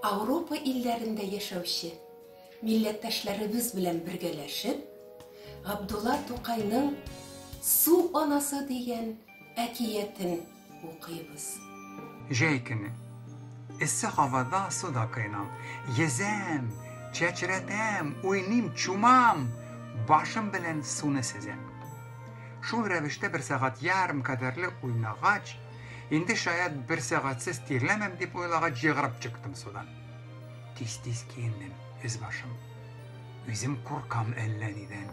Ауропа илләрендә яшәүче милләттәшләребез белән бергәләшеп, Габдулла Тукайның Су анасы дигән әкиятен укыйбыз. Җәй көне. Эссе һавада суда коенам. Йөзәм, чәчрәтәм, уйныйм, чумам, башым белән суны сөзәм. Шул рәвештә бер сәгать ярым кадәрле уйнагач, инде шаять бер сәгатьсез тирләмәм дип уйлагач, егырып чыктым судан. Тиз-тиз киендем, өс-башым. Үзем куркам әллә нидән.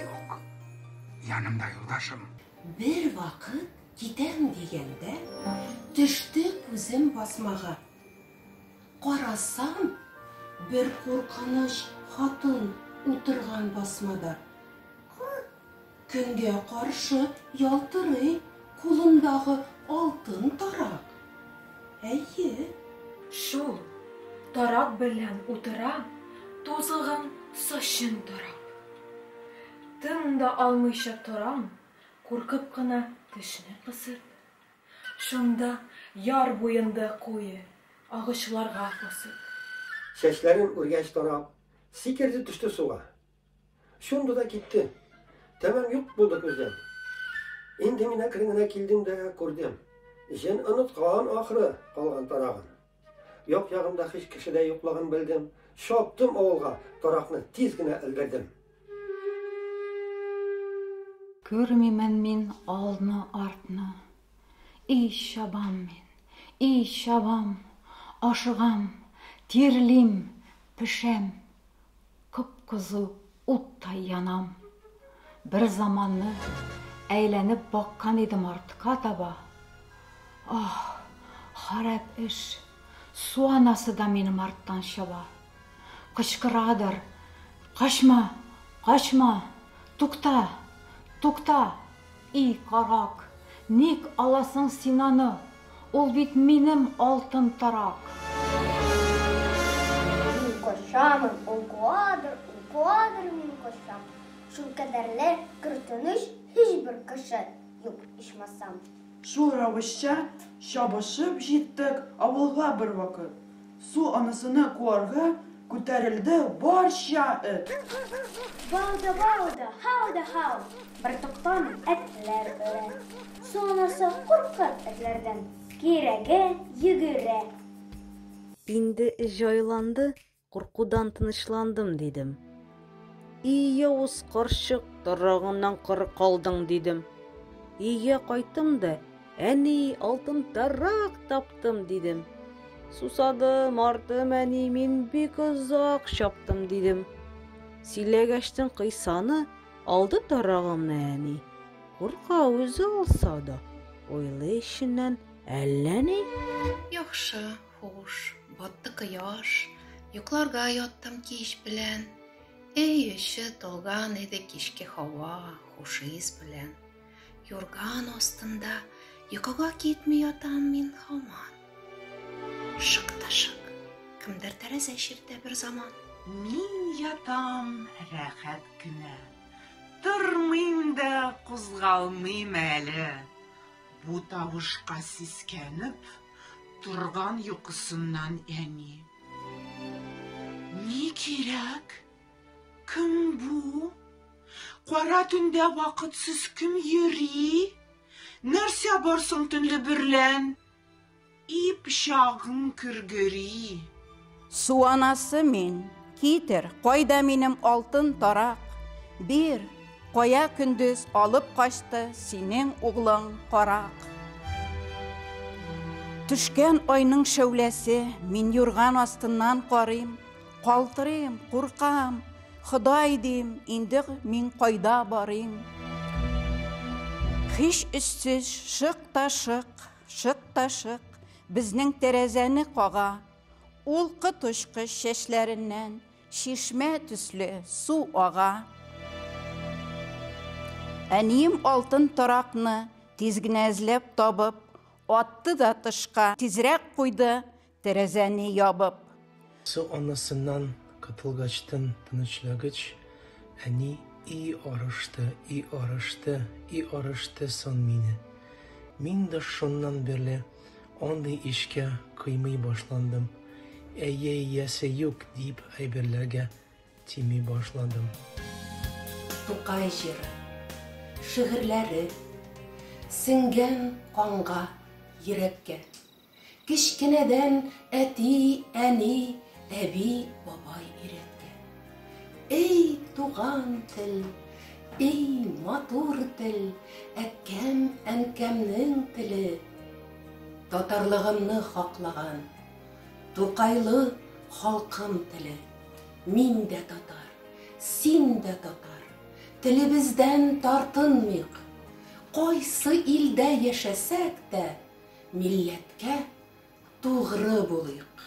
Юк, янымда юлдашым. Бервакыт китәм дигәндә, төште күзем басмага. Карасам, бер куркыныч хатын утырган басмада. Көнгә каршы ялтырый кулындагы алтын тарак. Әйе. Шул тарак белән утыра тузгыган сачын тарап. Тын да алмыйча торам, куркып кына тешне кысып. Шунда яр буенда куе агачларга посып. Чәчләрен үргәч тарап, сикерде төште суга. Чумды да китте. Тәмам юк булды күздән. Инде мин әкрен генә килдем дә күрдем. Җен оныткан ахры калган тарагын. Як-ягымда һич кеше дә юклыгын белдем. Чаптым авылга, таракны тиз генә элдердем. Күрмимен мин алны-артны. И чабам мин, и чабам, ашыгам, тирлим, пешәм. Кып-кызыл уттай янам. Бер заманны әйләнеп баккан идем артка таба. Аһ, харап эш, су анасы да минем арттан чаба. Кычкырадыр, Качма, качма, тукта, тукта! И, карак, ник аласың син аны, ул бит минем алтын тарак! Мин качамын, ул куадыр, ул куадыр, мин качам. Шулкадәрле куркыныч һичбер кеше юк ичмасам. Шул рәвешчә чабышып җиттек авылга бервакыт. Су анасыны куарга күтәрелде барча эт. Бау да бау да, һау да һау, бертуктамый этләр өрә. Су анасы куркып этләрдән, кирәгә йөгерә. Инде җайланды, куркудан тынычландым, дидем. И явыз карчык, тарагыннан коры калдың, дидем. Өйгә кайттым да, әни, алтын тарак таптым, дидем. Сусадым, артым, әни, мин бик озак чаптым, дидем. Сөйләгәчтен кыйсаны алды тарагымны әни. Курка үзе алса да, уйлый эченнән әллә ни. Яхшы, Хуш, батты кояш, йокларга яттым кич белән. Өй эче тулган иде кичке һава, хуш ис белән. Юрган астында йокыга китми ятам мин һаман. Шык та шык, кемдер тәрәзә чиртә бер заман. Мин ятам рәхәт кенә, тормыйм да кузгалмыйм әле. Бу тавышка сискәнеп, торган йокысыннан әни. Ни кирәк? Кем бу? Кара төндә вакытсыз кем йөри? Нәрсә бар соң төнле берлән? И пычагың кергери. Су анасы мин, китер, кайда минем алтын тарак? Бир, кая көндез алып качты синең углың карак? Төшкән айның шәүләсе, мин юрган астыннан карыйм, калтырыйм, куркам, Ходай дим, инде мин кайда барыйм? Һич эшсез, шык та шык, Шык та шык, безнең тәрәзәне кага. Ул коточкыч чәчләреннән чишмә төсле су ага. Әнием алтын таракны тиз генә эзләп табып, атты да тышка, тизрәк куйды тәрәзәне ябып. Су анасыннан котылгачтын тынычлагыч, әни и орышты, и орышты, и орышты сон мине. Мин дә шуннан бирле андый эшкә кыймый башландым. Әйе, иясе юк дип әйберләргә тими башладым. Тукай җыры, шигырьләре сеңгән канга, йөрәккә. Кечкенәдән әти, әни, әби, бабай өйрәткән. Эй, туган тел, эй, матур тел, әткәм, әнкәмнең теле. Татарлыгымны хаклаган, Тукайлы халкым теле. Мин дә татар, син дә татар, телебездән тартынмыйк. Кайсы илдә яшәсәк тә, милләткә тугры булыйк.